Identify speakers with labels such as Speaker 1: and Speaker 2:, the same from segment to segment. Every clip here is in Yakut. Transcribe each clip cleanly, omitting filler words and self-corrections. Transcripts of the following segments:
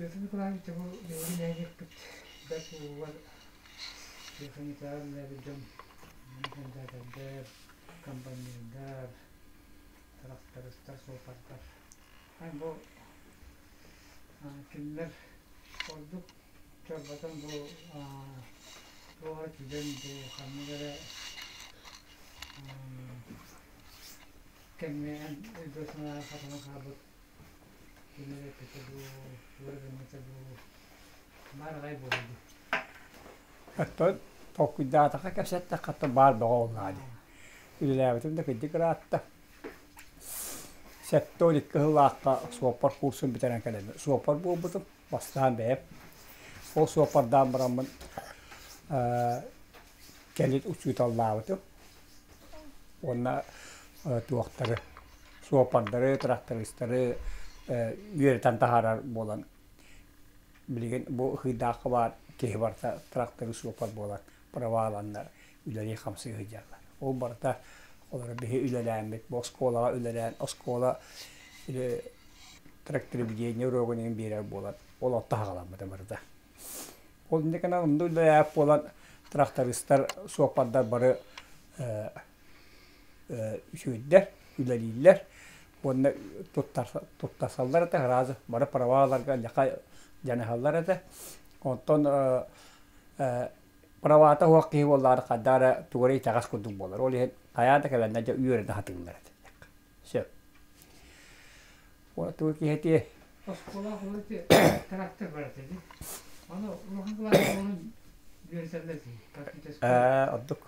Speaker 1: Петр Николаевич бу биһиги нэһилиэкпит бэрт уугар тиэхиньикэҕэ үлэлээбит дьон механизатордар, комбайнердар, тырахтарыстар, суоппардар. Бу кинилэр ордук чорботон бу туох эрэ түгэн дуу, ханнык эрэ кэмҥэ эн өйгөр-санааҕар хатанан хаалбыт ким эрэ эппитэ дуу, тугу эрэ гыммыта дуу, баар аҕай буолуо дуу.
Speaker 2: Оттон толкуйдаатахха кэпсэттэххэ оттон баар бөҕө буоллаҕа дии. Үлэлээбитим да кырдьык ыраатта. 72 сыллаахха суоппар курсун бүтэрэн кэлэн суоппар буолбутум. Бастаан бэйэм. Ол суоппардаан бараммын кэлин учууталлаабытым. Уонна туохтары, суоппардары, трактористары үөрэтэн таһаарар буолан билигин бу ыһыыдаахха баар киһи барыта тракторы суоппар буолан проваланнар үлэлии-хамсыы сылдьаллар. Ол барыта олору биһи үлэлээммит, бу оскуолаҕа үлэлээн, оскуола трактороведение уруогун иһин биэрэр буолан, ол отто хаҕаламмыта барыта. Ол инньэ гынан онно үлэлээбит буолан трактористар, суоппардар бары үчүгэйдэр, үлэлииллэр уонна туттарсаллар этэ, сразу бары праваларга лаха дьаныһаллар этэ. Онтон правата суох киһи буоллаҕына хайдах эрэ тугу эрэ итэҕэс курдук буолар. Ол иһин хайаан да кэлэннэр дьэ үөрэнэ сатыыллар этэ. Сөп. Уонна тугу киһи этиэ?
Speaker 1: Оскуола ити трактор бар этэ дии. Ону улахан кылааска ону үөрэтэллэр дии практически.
Speaker 2: Ордук.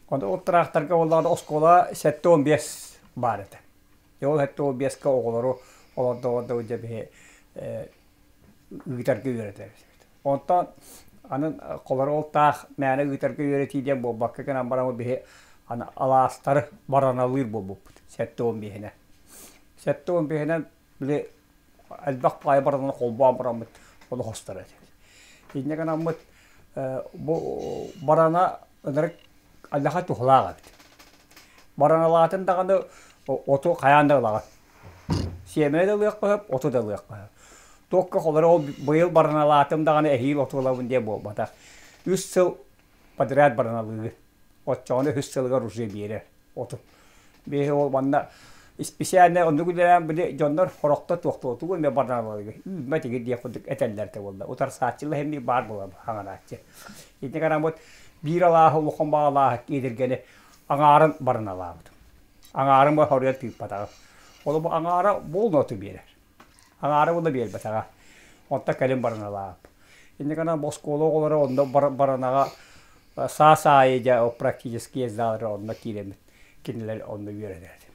Speaker 2: Ону ол тракторга буоллаҕына оскуола 75 баар этэ. Ол 75-ка оҕолору олордо-олордо дьэ биһи ыытарга үөрэтэр этибит. Онтон аны холоро ол таах мээнэ ыытарга үөрэтии диэн буолбакка гынан баран биһи аны алаастары бараналыыр буолбуппут 75-инэн. 75-инэн били элбэх баайы барананы холбоон бараммыт олох остор этибит. Инньэ гынаммыт бу барана ынырык аллаха туһалаах эбит. Бараналаатын даҕаны оту хайаан да ылаҕын. Сиэмэни да ылыахха сөп, оту да ылыахха сөп. Туохха холоро ол быйыл бараналаатым даҕаны эһиил оту ылабын диэн буолбатах. Үс сыл подряд бараналыыгын. Оччоҕуна үһүс сылыгар уже биэрэр оту. Биһи ол манна исписээлинэй оннук үлэлээн били дьоннор хорохто туохтуотугу эмиэ бараналыыгын. Үүммэт игин диэх курдук этэллэр этэ буолла. Утарсааччылар эмиэ баар буолар хаҥарааччы. Ити гынан биир алааһы улахан баҕалааһы киэдиргэни аҥаарын бараналаабытым. Аҥаарын бу хоруйа тыыппатаҕым. Ол бу аҥаара буолнуоту биэрэр. Аҥаара була биэрбэтэҕэ. Онтон кэлин бараналаабыт. Инньэ гынан оскуола оҕолоро онно баранаҕа саас аайы дьэ практически ездалара онно киирэммит кинилэр онно үөрэнэр этим.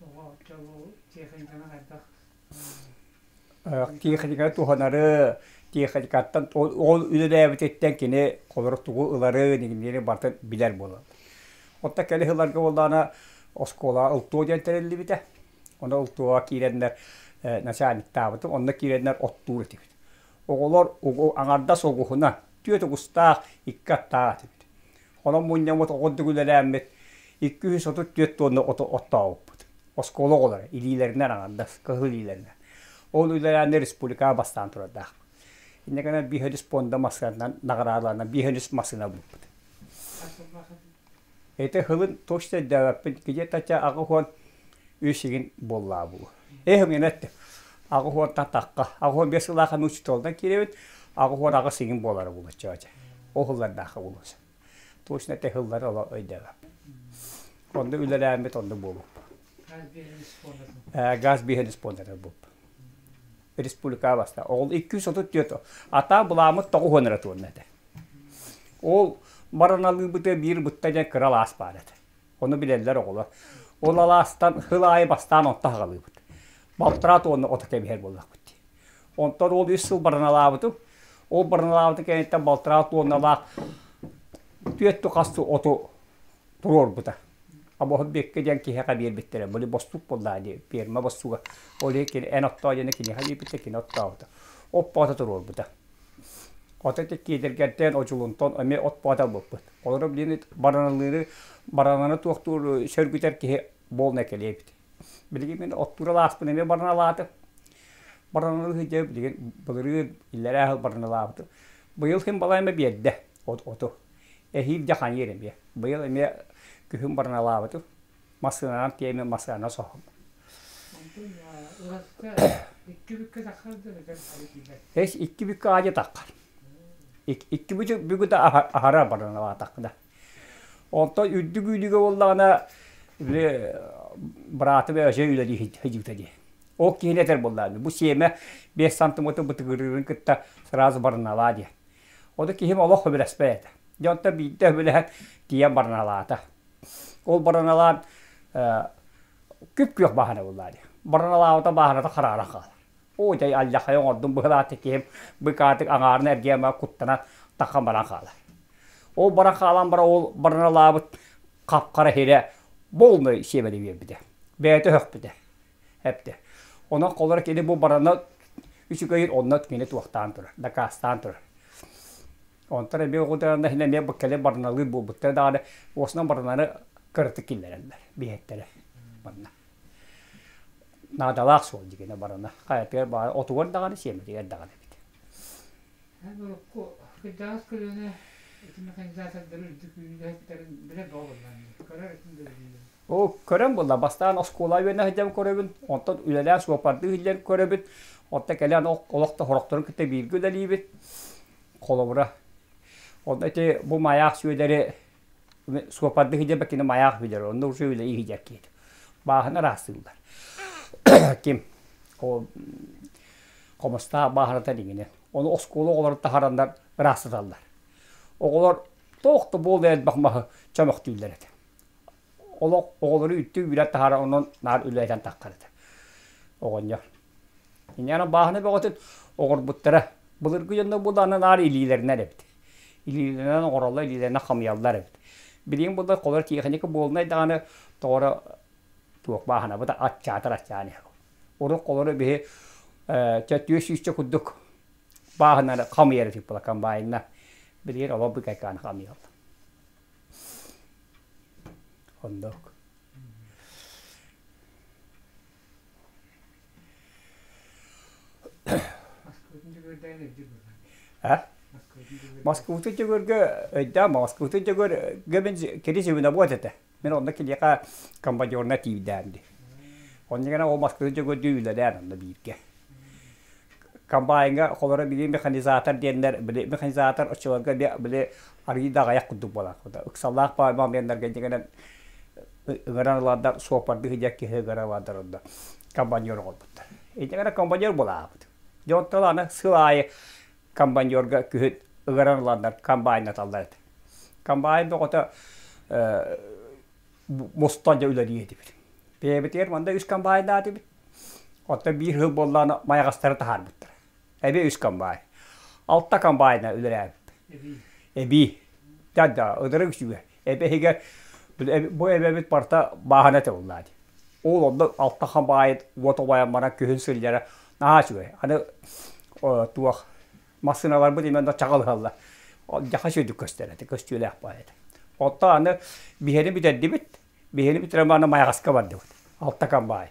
Speaker 1: Оҕо бу техниканы хайдах
Speaker 2: Техниканы туһанары, техникаттан ол үлэлээбититтэн кини холоро тугу ыларын, кинини барытын билэр буолар. Оттон кэлин сылларга буоллаҕына оскуолаҕа ылтуо диэн тэриллибитэ. Ону ылтуоҕа киирэннэр начальниктаабытым, онно киирэннэр оттуур этибит. Оҕолор аҥардас оҕуһунан түөрт оҕустаах, икки аттаах этибит. Онон мунньаммыт оҕо ордук үлэлээммит 234 туонна оту оттообуппут. Оскуола оҕолоро илиилэринэн аҥардас, кыһыл илиилэринэн. Ол үлэлээннэр республикаҕа бастаан турардаахпыт. Инньэ гынан биир пуонда массыынанан наҕараадаланан биир массыына ылбыппыт. Ити сылын точно өйдөөбөппүн, где-то 83 игин буоллаҕа буолуо. Эһиҥҥин эттим. 80-тан тахха. 85 сыллаах учууталынан киирэбит, 88 игин буолара буолуо чэ. Ол сыллардаахха буолуо. Точно эти сыллары олох өйдөөбөппүн. Онно үлэлээммит онно буолуохпут. Газ биһэн спонсора буолбут. Республика баста. Ол 234 ата былаамыт 90 эрэ туонна этэ. Ол бараналыыбыта биир бытта диэн кыра алаас баар этэ. Ону билэллэр оҕолор. Ол алаастан сыл аайы бастаан онто аҕалыыбыт. Балтараа туонна ото кэбиһэр буоллахпыт дии. Онтон ол үс сыл бараналаабытым. Ол бараналаабытым кэнниттэн балтараа туонналаах түөрт хас оту туруорбута. Абоһобиэккэ диэн киһиэхэ биэрбиттэрэ. Били бостуук буоллаа дии, пиэрмэ бостууга. Ол иһин кини эн оттоо диэни киниэхэ биэрбиттэр, кини оттообута. Оппоото туруорбута. Ото ити киэдэргэнтэн, одьулунтан эмиэ от боото ылбыппыт. Олору билигин бараналыыры, барананы туохтуур сөргүтэр киһи буолна кэлиэ эбит. Билигин мин оттуур алааспын эмиэ бараналаатым. Бараналыы сылдьа билигин былырыын иллэрээ сыл бараналаабытым. Быйыл син балай эмэ биэрдэ оту. Эһиил дьэ хайыыр эмиэ. Быйыл эмиэ күһүн бараналаабытым. Массыынанан тиэмэ массыына соһом.
Speaker 1: Онтон ыраска икки бүккэ таххар да бэтэр ары киирбэт.
Speaker 2: Эс икки бүккэ аадьа таххар. Икки бүгү да аһара бараналаатаххына. Онтон үрдүк үүнүүгэ буоллаҕына, били быраатым өсө үлэлии сылдьыбыта дии. Ол киһини этэр буоллаҕа бу сиэмэ 5 сантиметр бытыгырыырын кытта сразу барыналаа диэн. Ону киһим олох сөбүлэспэт этэ. Дьэ онтон биирдэ сөбүлэһэн тиийэн барыналаата. Ол барыналаан күп-күөх бааһына буоллаҕа дии. Барыналаабыта бааһыната харааран хаалар. Оо дьай алдьархайы оҥордум быһылаата киһим быкаатык аҥаарын эргиэмэ куттанан таххан баран хаалар. Ол баран хаалан баран ол барыналаабыт хап-хара сирэ полный сиэмэни биэрбитэ. Бэйэтэ өһөхпүтэ. Эптэ. Онон холоро кини бу барана үчүгэйин онно кини туохтаан турар, дакаастаан турар. Онтон эмиэ оҕутаранда иһин эмиэ бу кэлин барыналыыр буолбуттара даҕаны уосунан барынаны кыратык киллэрэллэр биһиэттэрэ манна. Наадалаах суол дьигинэ барана. Хайатыгар баар отугар даҕаны сиэмэтигэр даҕаны эбит.
Speaker 1: Эн урукку кырдьаҕас көлүөнэ ити механизатордары үрдүк үлэһиттэрин билэр бөҕө буоллаҕыҥ дии. Көрөр этим да билиилэрин.
Speaker 2: Оо, көрөн буолла. Бастаан оскуола үөрэнэ сылдьан көрөбүн, онтон үлэлээн суоппардыы сылдьан көрөбүн. Онтон кэлэн олох да сорохторун кытта бииргэ үлэлиибит. Холобура, онно ити бу Майаах Сүөдэри суоппардыы сылдьан кини Майаах билэр, онно уже үлэлии сылдьар киһи. Бааһын араастыыллар. Ким? Ол хомустаах бааһырата иҥинэ. Ону оскуола оҕолорун таһараннар ыраастаталлар. Оҕолор туох да буолла элбэх маһы чөмөхтүүллэр этэ. Олох оҕолору үттүү үүрэн таһааран онон наар үлэлэтэн таххар этэ. Оҕонньор. Инньэ бааһына бөҕөтүн оҕорбуттара. Былыргы дьонно булаана наар илиилэринэн эбит. Илиилэринэн оҥороллор, илиилэринэн хамыйаллар эбит. Билигин булла холор тиэхиньикэ буолунай даҕаны тоҕоро туох бааһынабыт аччаатар аччаан иһэр. Урут холору биһи чэ сүүсчэ курдук бааһынаны хамыйар этик була комбайнна. Билигин олох быкайкааны хамыйаллар. Оннук. А? Москватын төгөргө өйдөөн Москватын төгөргө мин кини звеновод этэ. Мин онно киниэхэ комбайнерна тиийдээн дии. Онно гына ол Москватын төгөрдүү үлэлээн онно бииргэ. Комбайнга холоро били механизатор диэннэр били механизатор оччолорго били арыый да аҕыйах курдук буолар. Ыксаллаах моментарга дьиҥинэн ыҥыран ылардар суоппардыы сылдьар киһи ыҥыран ылардар онно комбайнер оҥорбуттар. Ити гына комбайнер буолаабыт. Дьэ оттон аны сыл аайы комбайнерга күһүн ыҥыран ыланнар комбайнаталлар этэ. Комбайн бөҕөтө мустан дьэ үлэлиир этибит. Бэйэбитигэр манна үс комбайнаатыбыт. Оттон биир сыл буоллаҕына майаҕастары таһаарбыттара. Эбии үс комбайн. Алта комбайна үлэлээбиппит. Эбии. Да, ытырык үчүгэй. Эбэ иһигэр бу эбэбит барыта бааһына этэ буоллаа дии. Ол онно алта комбайн уот убайан баран күһүн сылдьара наһаа үчүгэй. Аны туох массыыналарбыт именно чаҕылыһаллар. Дьаха сүрдүк көстөр этэ, көстүүлээх баар этэ. Оттон аны биһэни бүтэрдибит. Биһини бүтэрэн баран Майаҕаска бардыбыт. Алта комбайн.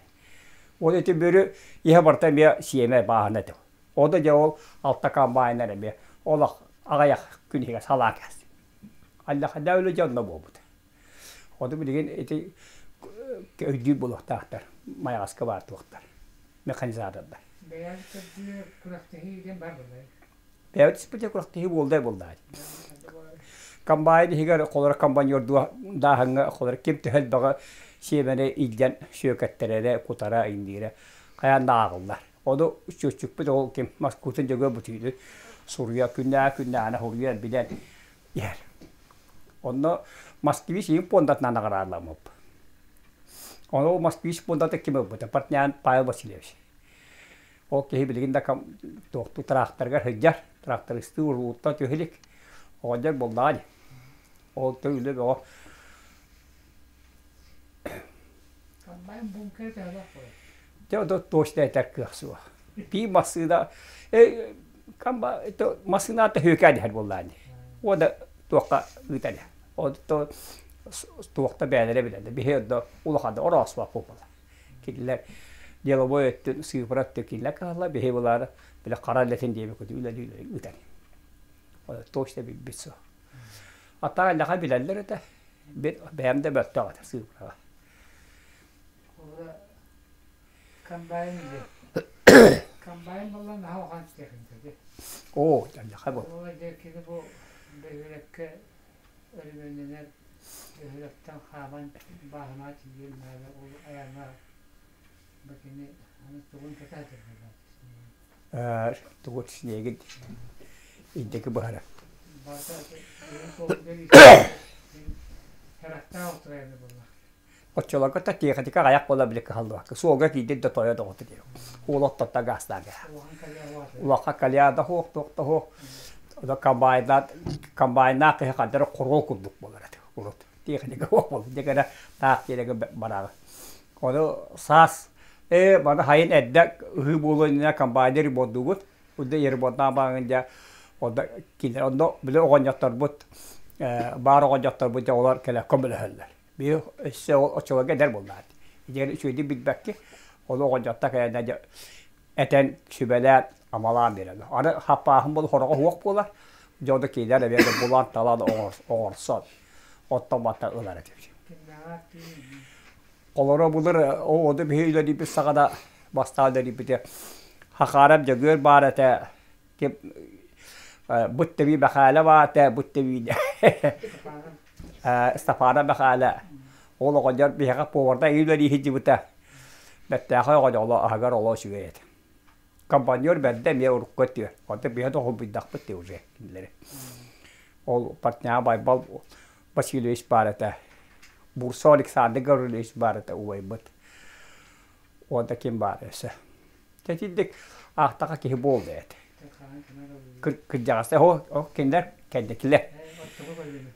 Speaker 2: Ол ити бөрү иһэ барыта эмиэ сиэмэ бааһына этэ. Ол да дьэ ол алта комбайнар эмиэ олох аҕыйах күн иһигэр салаа кээстим. Аллахада үлэ дьэ онно буолбута. Ону билигин ити өйдүүр буолуохтаахтар. Майаҕаска баар туохтар. Механизатордар.
Speaker 1: Бэйэбит көрдүүр күрэхтэһии диэн баар буолла.
Speaker 2: Бэйэбит испитэ күрэхтэһии буолдай буоллаа. Комбайн иһигэр холоро комбайнердуу дааһыҥҥа холоро ким төһө элбэҕи сиэмэни илдьэн сүөкэттэрэрэ, кутара, иҥниирэ хайаан да ааҕыллар. Ону чүөччүкпүт ол ким Москватын дьөгүө бутуйду суруйа күннээҕи күннээҕинэ суруйан билэн иһэр. Онно Москвич ийин пуондатынан наҕараадаламмыппыт. Ону ол Москвич пуондата ким ылбыта? Партнян Павел Васильевич. Ол киһи билигин да туохтуу тыраахтарыгар сылдьар, трактористыы уруулуттан түһэ илик. Оҕонньор буоллаҕа дии. Ол то үлэ бөҕө.
Speaker 1: Комбайн бункер төһөлөөх буолар?
Speaker 2: Дьэ, ото точно этэр кыах суох. Пии массыына массыына төһүөкээн иһэр буоллаҕа дии. Уода туохха ыытар Ол то туохта бэйэлэрэ билэллэр. Биһи да улахан да орооспот буолла. Кинилэр деловой өттүн, сыыпыра өттүн кинилэр кыһаллар, биһи булаары били хара үлэтин диэбит үлэлии ыытан. Точно билбит суох. Аттаах эллэхэ билэллэр этэ. Бэйэм да мөлтөх этэ сыыпыраҕа.
Speaker 1: Комбайн диye. Комбайн буолла наһаа улахан техника дии.
Speaker 2: Оо, эллэхэ бу.
Speaker 1: Ол дьэ кини бу бөһүөлэккэ өрөмүөннэнэр бөһүөлэктэн хааман бааһынаҕа тиийиэн наада ол айаҥҥа бу кини аны тугун кэтэһэ
Speaker 2: Тугут снегин инники быһара.
Speaker 1: Барыта харахтаах устурайаны буолла.
Speaker 2: Оччолорго та тиэхиньикэ аҕыйах буола били кыһаллыбакка суолга киирдин да тойо доҕоту диир. Уол оттотто гаастаах Улахан кальян да суох, туох да суох. Комбайнаат комбайнаах киһи ханна эрэ хоруол курдук буолар этэ урут. Тиэхиньикэ суох буолла. Дьэ гэнэ таах тиэрэгэ бараҕын. Ону саас ээ маны сайын эрдэ ыһыы буолуон иннинэ комбайнер ремонтуубут. Онно ремонтнаан баран дьэ онно кинилэр онно били оҕонньотторбут баар оҕонньотторбут дьэ олор кэлэ көмөлөһөллөр. Биир өссө ол оччолорго эдэр буоллаҕа. Итигэр үчүгэйдик билбэккэ ол оҕонньоттор кэлэннэр дьэ этэн, сүбэлээн, амалаан биэрэллэр. Аны хаппааһын буолан хороҕо суох буолар, дьэ ону кинилэр эмиэ да булан-талан оҥорсон, оттон мантан ылар этибит. Олоро былыр ону биһи үлэлиирбит саҕана бастаан үлэлиирбитэ Хахаарап Дьөгүөр баар этэ, ким бут тэбии Мэхээлэ баар этэ, бут тэбиини Степана Мэхээлэ ол оҕонньор биһиэхэ поварда үлэлии сылдьыбыта. Бэртээхэй оҕонньор оло аһыгар оло үчүгэй этэ. Компаньон бэрдэ эмиэ урукку өттүгэр. Онтон биһи да холбуйдахпыт дии уже кинилэри. Ол партняга Байбал Васильевич баар этэ. Бурсо Александр Гаврильевич баар этэ убайбыт. Уонна ким баар өссө. Тэтирдик аахтаха киһи буолла этэ. Кырдьаҕас о кинилэр кэнникилэр.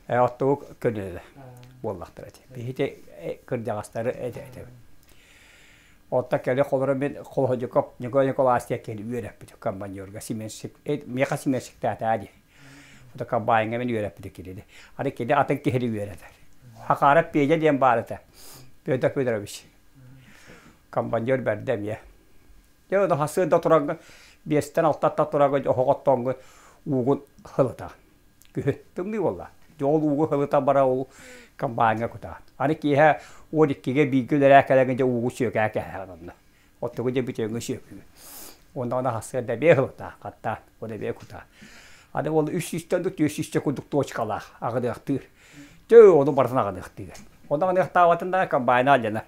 Speaker 2: Оттугу көнөлө буоллахтара ити. Биһити кырдьаҕастары этэ этэбит. Онтон кэлэ холоро мин Холодьуков Николай Николаевич киһини үөрэппит комбайнерга симэнсик миэхэ симэнсиктаатаа дии. Ото комбайнҥа мин үөрэппит кинини. Аны кини атын киһини үөрэтэр. Хахаарап Петя диэн баар этэ. Петр Федорович. Комбайнер бэрдэ эмиэ. Дьэ ону хасыан да турарга биэстэн алтаттан турарга оһох оттоҥҥун уугун хылытаҕын. Күһүн тымныы буолла. Дьэ ол уугу хылыта бара ол комбайнҥа кутаҕын. Аны киэһэ 12-гэ бииргэ үлэлээ кэлэҥҥин дьэ уугу сүөкээ кээһэҕин онно. Оттугу дьэ бүтүөҥҥү сүөкүүгүн. Уонна ону хасыан да эбиэ хылытаа, хаттаан, уонна эбиэ кутаа. Аны ол үс сүүстэн да түөрт сүүсчэ курдук точкалаах аҕыныахтыыр. Дьэ ону барытын аҕыныахтыыр. Ону аҕыныахтаабатын да комбайна алдьанар.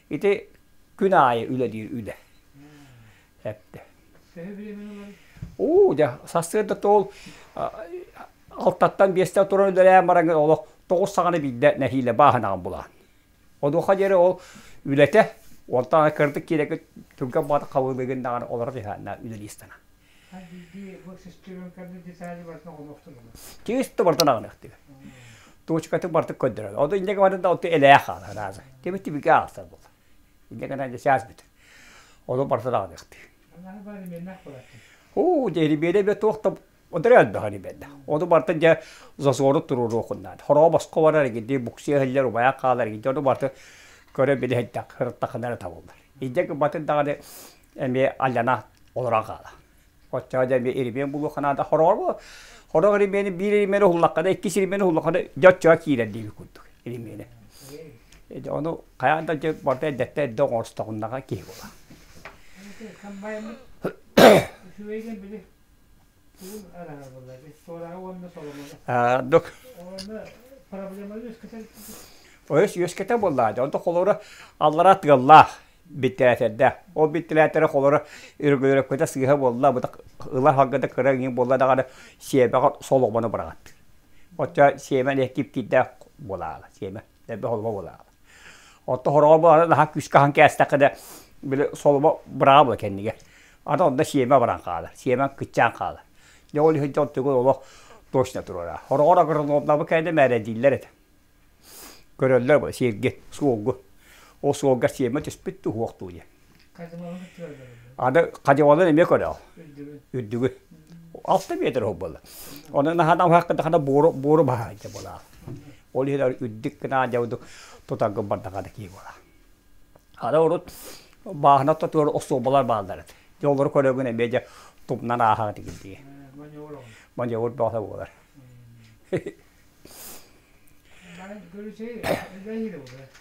Speaker 2: Ити күн аайы үлэлиир үлэ. Эптэ. Уу, дьэ, сарсыарда тоол алтаттан биэстэн туран үлэлээн бараҥҥын олох тоҕус саҕана биирдэ нэһиилэ бааһынаҕын булаан. Онуоха диэри ол үлэтэ, онтон кырдык киирэки түргэн баҕата хабылыгын даҕаны олоро түһээннэ үлэлии ыстана. Чисто бартан аҕыныахтыгар. Точкатын бартык көрдөрөр. Ону инньэ гынан да оту элээх хаалар аразы. Тибит тибигэ аахсар буолар. Инньэ гынан дьэ бүтэр. Ону бартан аҕыныахтыы. Оо, дьэ, эрибиэнэ туох да Одара элбэх эрибиэннэ. Ону барытын дьэ зазору туруоруохун наада. Хороҕо босхо барар игидии буксуйа иһиллэр, убайа хаалар игидии ону барыты көрө билэ сылдьах сырыттаххына эрэ табыллар. Инньэ гымматын даҕаны эмиэ аллана олорон хаалар. Оччоҕо дьэ эмиэ иримиэн булуохха наада. Хороҕор хороҕ иримиэни биир иримиэни уһуллаххына, иккис иримиэни уһуллаххына дьэ оччоҕо киирэр диэбит курдук иримиэнэ. Ону хайаан да дьэ барыта эрдэттэн эрдэ оҥостоҕуннаҕа киһи буолар.
Speaker 1: Үчүгэйдэн били тугун араһар буолла туораҕы уонна соломону.
Speaker 2: Дук.
Speaker 1: Уонна проблеманы үөскэтэр.
Speaker 2: Өс үөскэтэ буоллаа. Онто холоро аллара тыаллаах биттээтэрдэ. Ол биттээтэрэ холоро үргүлөрөккөтө сыыһа буолла, бу ыла халгада кыра иҥин буолла даҕаны сиэмэҕэ соломону быраҕаттыр. Оччо сиэмэ киптиирдээх буолаала, сиэмэ элбэх холомо буолаала. Отто хороҕо буолара наһаа күүскэ аһан кээстэххинэ били соломо быраҕа була кэннигэр. Аны онно сиэмэ баран хаалар, сиэмэ кыччаан хаалар. Дьэ ол иһин дьон тугу олох точно туруора. Хороҕор агрономнабы кэннэ мээрэйдииллэр этэ. Көрөллөр бу сиэрги, суолгу. Ол суолга сиэмэ түспүт дуу, суох дуу диэн. Аны хадьыбалын эмиэ көрөҕүн. Үрдүгү. 6 метр ол буолла. Онон наһаа уһааккыдахана буору буору баһаайда буолаа. Ол иһин үрдүк гына дьабыдык тутаргын бардаҕа да кии буолаа. Аны урут Бааһына ортотугар остуолбалар бааллар этэ. Дьэ олору көрөгүн эмиэ дьэ тумнан ааһаҕын дии. Маневр бөҕөтө буолар.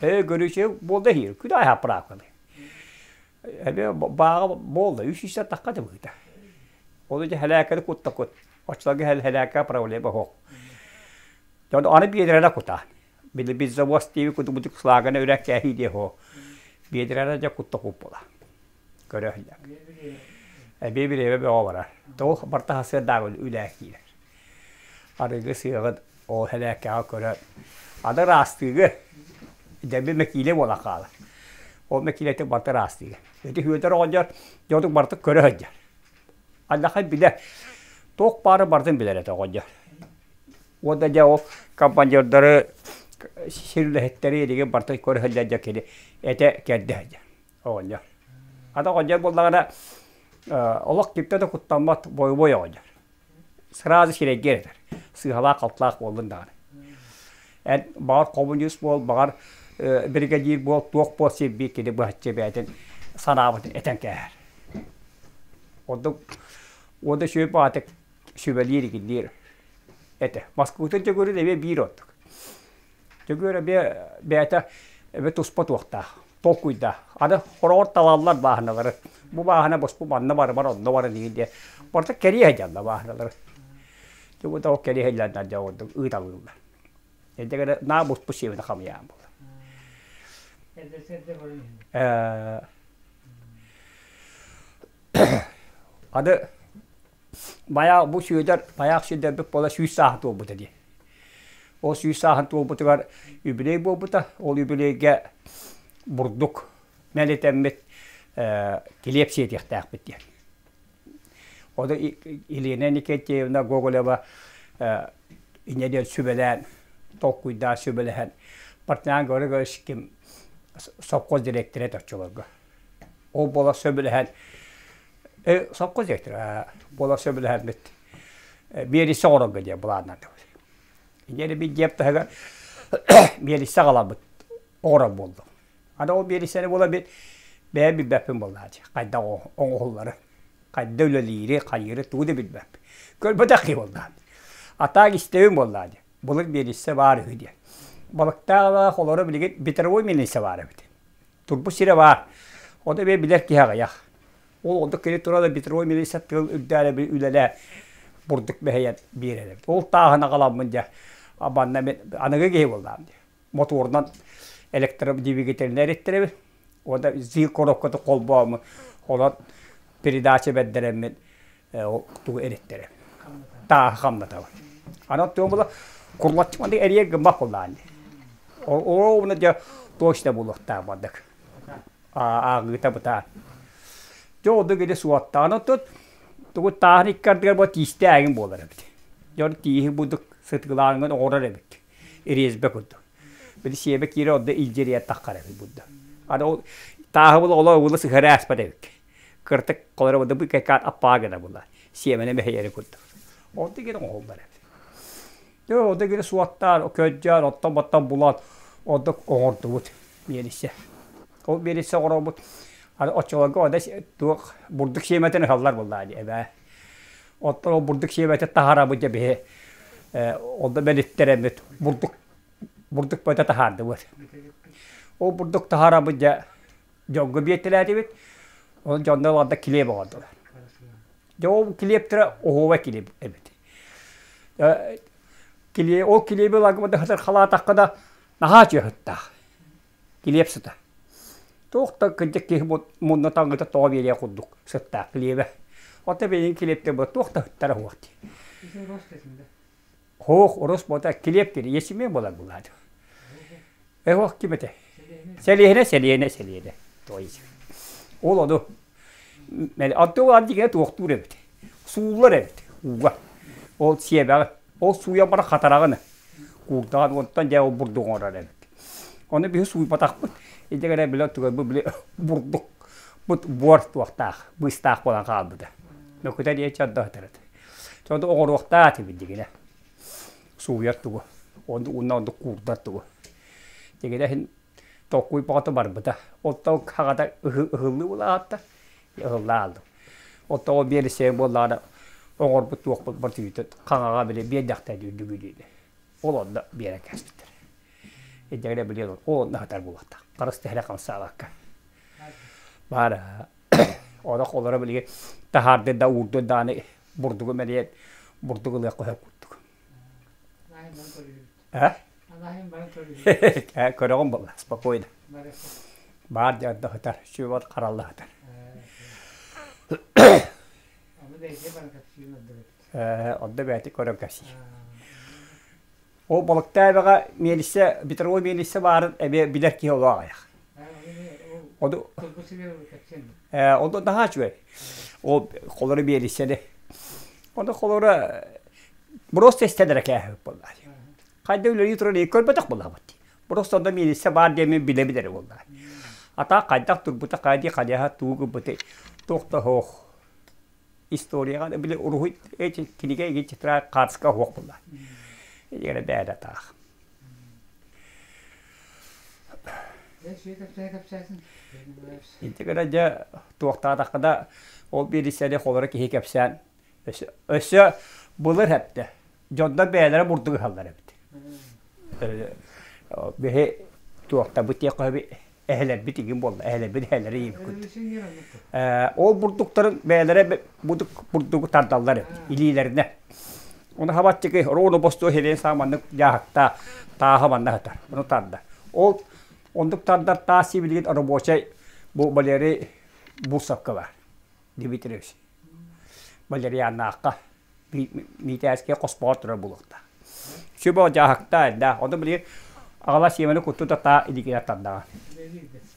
Speaker 2: Ээ, көрүчэй буолда иһиир. Күн аайы хаппыраакканы. Эбээ бааҕа буолла, үс иистэн тахха да быһыыта. Ол дьэ һэлээкэни кутта кут. Оччолорго һэлээкэ проблема суох. Дьон аны биэдэрэлэ кутаан. Били бензовоз диэби кутубутук слаганы үрэ кээһии диэ суох. Биэдэрэлэ дьэ кутта кут буола. Көрө сылдьар. Эбиэ бириэмэ бөҕө барар. Тоҕо барта сарсыардаҕы үлээ киирэр. Арыгы сыаҕын ол һэлээккэҕэ көрөн аны ыраастыыгы дьэби мэкиилэ буолан хаалар. Ол мэкиилэтин барыта ыраастыыгы. Ити Сүөдэр оҕонньор дьонук барыта көрө сылдьар. Аллахай билэр. Туох баары барытын билэр этэ оҕонньор. Уонна дьэ ол командирдары сир үлэһиттэри илигин барыта көрө сылдьар дьэ кини этэ кэрдэ сылдьар оҕонньор. Аны оҕонньор буоллаҕына олох кимтэн да куттаммат бойобуой оҕонньор. Сразу сирэйгэр этэр. Сыыһалаах-халтылаах буоллун даҕаны. Эн баҕар хомуньуус буол, баҕар биригэдьиир буол, туох буол сирбиир кини быһаччы бэйэтин санаабытын этэн кээһэр. Ордук уонна үчүгэй баҕатык сүбэлиир игинниир этэ. Москватын Дьөгүөрүн эмиэ биир ордук. Дьөгүөр эмиэ бэйэтэ эмиэ туспа туохтаах, толкуйдаах. Аны хороҕор талаллар бааһыналары. Бу бааһына боспу манна барыбар, онно баран иһин диye. Барыта кэриэһэ дьалла бааһыналары. Дьэ бу да ол кэриэһэ дьаллар дьэ ордук ыыталыыллар. Эдэ гына наа буспу сиэбин хамыйаан буолар. Аны Байаа бу Сүөдэр тайаах сирдэрбит буола 100 сааһа туолбута дии. Ол 100 сааһын туолбутугар юбилей буолбута. Ол юбилейгэ бурдук мэлитэммит килиэп сиэтиэхтээхпит диэн. Ону Елена Никитьевна Гоголева инньэ диэн сүбэлээн, толкуйдаан сүбэлэһэн Портнян Григорьевич ким совхоз директора этэ оччолорго. Ол буола сөбүлэһэн Совхоз директора буола сөбүлэһэммит биэриссэ оҥорорго диэн былааннаатыбыт. Инньэ бит дьиэп таһыгар биэриссэ аҕаламмыт оҥорор буоллум. Аны ол биэриссэни буола бит бэйэм билбэппин буоллааччы хайдах оҥоһуллары, хайда үлэлиири, хайыыры тугу да билбэппин. Көрбөтөх киһи буоллаҕым. А так истэбин буоллаа дии. Былыр биэриссэ баар үһү диэн. Балыктаах олоро билигин ветровой мельница баар эбит. Турбут сирэ баар. Ону эмиэ билэр киһи аҕыйах. Ол оннук кини туран ветровой милиция тыал үрдээн үлэлээ бурдук мэһэйэн биэрэр эбит. Ол тааһын аҕаламмын дьэ манна мин аныгы киһи буоллаҕым дии. Мотуорунан электродвигателинэ эриттэрэбин. Уонна зил коробкатын холбооммун онон передача бэрдэрэммин ол тугу эриттэрэбин. Тааһы хамнатабын. Аны туом була курлаччы маннык эрийэр гыммат буоллаҕын дии. Ол дьэ точно буолуохтаах маннык. Ааҕыыта бытаан. Дьэ оннук ини суоттаан оттон тугу тааһын икки ардыгар бу тиистээҥин буолар эбит. Дьон тииһи бурдук сытыылааҥҥын оҥорор эбит. Резьбэ курдук. Били сиэбэ киирэ онно илдьирийэн таххар эбит бурдук. Аны ол тааһы була олоо ула сыһара ааспат эбит. Кыртык холоро бу кэккаат аппаа гына була. Сиэмэни мэһийэри курдук. Онто гина оҥоһуллар эбит. Дьэ, онно гина суоттаан, көддьөөн, оттон-маттан булан, оннук оҥордубут миэлиссэ. Ол миэлиссэ оҥоробут аны оччолорго онно туох бурдук сиэмэтин ыһаллар буоллаҕа дии эбээ. Оттон ол бурдук сиэмэтин таһаарабыт дьэ биһи онно мэлиттэрэммит бурдук бурдук бөтө таһаардыбыт. Ол бурдук таһаарабыт дьэ дьоҥҥо биэртэлээтибит. Ол дьоннор олордо килиэп оҥордулар. Дьэ ол килиэптэрэ оһуобай килиэп эбит. Ол килиэби ыларга сытар халаатахха да наһаа чыаһыттаах. Килиэп сыта. Туох да кырдьык киһи мунна таҥыта тоҕо биэриэ курдук сыттаах килиэбэ. Оттон билигин килиэптэр бу туох да сыттара суох дии. Суох, урус буота килиэп диир, ячмень буолар буолаат. Эһох ким этэ? Сэлиэһинэ, сэлиэһинэ, сэлиэһинэ. Ол ону антыгар дьиҥэ туохтуур эбит. Сууллар эбит ууга. Ол сиэбэҕи. Ол сууйан баран хатараҕын. Куурдаҕын онтон дьэ ол бурдук оҥорор эбит. Ону биһи сууйбатахпыт. Ити гэнэ били оттугар бу били бурдук бут буор туохтаах, быыстаах буолан хаалбыта. Мөкүтэ диэ чордоһутар этэ. Чорду оҕоруохтаах этибит дьигинэ. Сууйар тугу. Онду уонна оннук куурдар тугу. Дьигинэ иһин Толкуй бөҕөтө барбыта. Оттон хаҕата ыһыллыы улаатта, ыһылла аалдым. Оттон ол биэлисэйим буоллаҕына оҥорбут туохпут бортуйутун хаҥаҕа били биэрдэхтэ үрдүгү Ол онно биэрэн кээспиттэр. Инньэ билиэн ол онно сытар буолуохтаах. Харыс тэһэрэ хамсаабакка. Баара олох олоро билигин таһаарды да уурду дааны бурдугу мэлийэн бурдук ылыах көһөр курдук. А? Көрөҕүн буолла, спокойно. Баар дьарда сытар, сүбат харалла сытар. Онно бэйэтин көрөн кэпсиир. Ол Балыктаабаҕа миэлиссэ, Петровой миэлиссэ баарын эмиэ билэр киһи олох аҕыйах. Ону онно наһаа үчүгэй. Ол холоро миэлиссэни. Ону холоро просто истэн эрэ кээһэбит буоллаа. Хайда үлэлии туран көрбөтөх буоллаабыт. Просто онно миэлиссэ баар диэмин билэбит эрэ буоллаа. А так хайдах турбута хайдии хайаһа тугу гыммыты туох да суох. Историяҕа били уруһуй эти кинигэ igi тетрадь хаартыска суох буолла. Игэрэ бэйэтэ таах. Инти гына дьэ туохтаатаххына ол биэрисэни холоро киһи кэпсээн өссө, өссө былыр эптэ дьоннор бэйэлэрэ бурдук ыһаллар эбит. Биһи туохтабыт диэххэ эһэлэрбит игин буолла, эһэлэрбит эһэлэри ииппит. Ол бурдуктарын бэйэлэрэ бурдугу тардаллар эбит, илиилэринэ. Ону хабаттыгы рону бостуо хелен сааманнык дьааһыкта тааһа манна сытар. Ону тарда. Ол оннук тардар таас сибилигин рабочай бу Валерий Бурсовка бар. Дмитриевич. Валерианнаахха Миитээскэ хоспоҕор турар буолуохтаах. Сүбэ дьааһыктаа эллээх. Ону били аҕала сиэмэни кутту да таа илиигинэн тардаҕа.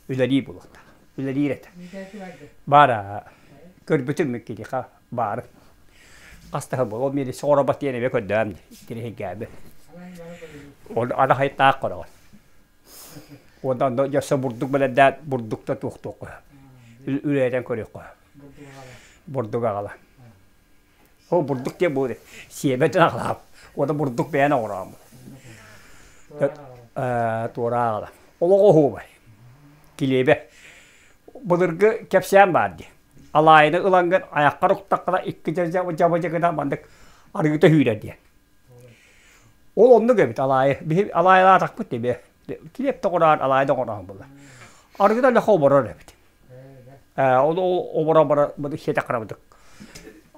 Speaker 2: Үлэлиир буолуохтаах. Үлэлиир этэ. Баара көрбүтүм киһиэхэ баары. Хас да буол. Ол миэри соҕоробот диэн эмиэ көрдөөн тириһиргээби. Ол ана хайтаах көрөҕүн. Уонна онно дьөссө бурдук бэлэрдээн бурдукта туохтуохха. Үлэтэн көрүөххэ. Бурдук аҕала. Ол бурдук диэн бу сиэбэтин аҕалаам. Уота бурдук бэйэн оҕороом. Туора аҕала. Олоҕо оһуобай. Килиэбэ. Былыргы кэпсээн баар дии. Алаайыны ылаҥҥын айаххар уктаххына икки дьабадьыгына маннык арыыта сүүрэр диэн. Ол оннук эбит алаайы. Биһи алаайылаатахпыт дии. Килиэп да оҕороон, алаайы да оҕороон буолла. Арыгыта лөхө оборор эбит. Ол оборо-оборо сиэтэ харабытык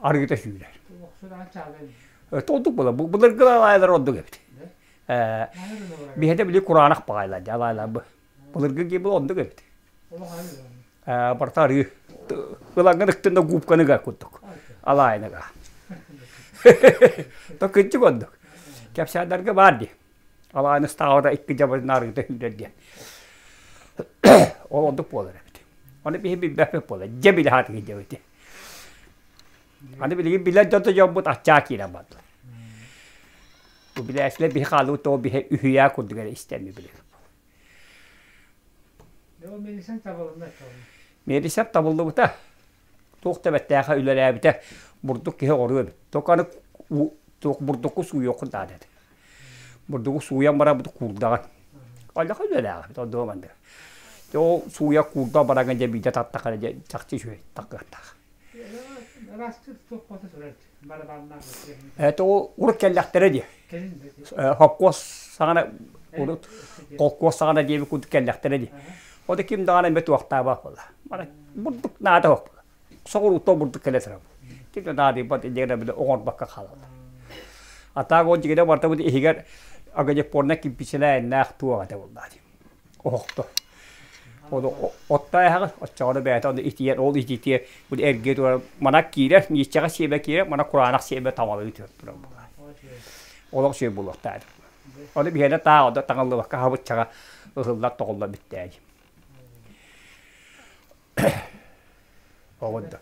Speaker 2: арыыта сүүрэр. Ордук була. Былыргы алаайалар ордук эбит. Биһэтэ били кураанах баҕайылар дии алаайалар бу. Былыргы киһи бу оннук эбит. Барыта арыы. Ылаҥҥын ыктын да губканы ыга курдук. Алаайыныга. То кырдьык оннук. Кэпсээннэргэ баар дии. Алаайын ыстаабата икки дьабарын арыыта сүүрэр диэн. Ол оннук буолар эбит. Ону биһи билбэппит буолар. Дьэ билэ сатыыр дьэбити. Аны билигин билэр дьонто дьоммут аччаа киирэн бардылар. Бу билээччилэр биһи хаалыбыт тоҕо биһи үһүйээ курдук эрэ истэмми билэр. Миэлисэп табыллыбыта. Туох да бэртээхэ үлэлээбитэ бурдук киһи оҕоруо эбит. Только аны туох бурдукку сууйуоххун наада этэ. Бурдугу сууйан баран куурдаҕын. Олох үлэлээҕэ эбит оннуга маннык. Дьэ ол сууйа куурда бараҥҥын дьэ биирдэ таттаххына дьэ чахчы үчүгэй таххыахтаах. Это ол урут кэллэхтэрэ дии. Холкуос саҕана урут холкуос саҕана диэбит курдук кэллэхтэрэ дии. Ол да ким даҕаны эмэ туохтаабат буолла. Мана бурдук наада суох буолла. Соҕурууттан бурдук кэлэ сырабыт. Ким да наадыйбат иннигэр били оҥорбокко хаалаллар. А так ол дьигинэ барта бу иһигэр агадепорнай кирпичэлээннээх туох этэ буоллаа дии. Оһохто. Отто эһэҕин, оччоҕуна бэйэтэ ону итийэр, ол ититиэ бу эргиэ турар манак киирэр, ньииччэҕэ сиэбэ киирэр, мана кураанах сиэбэ тамалыы түһэр турар буолар. Олох үчүгэй буолуохтаах. Ону биһиэнэ таах ода таҥыллыбакка хабыччаҕа ыһыллар тоҕуллар бүттээди. Оҕунда.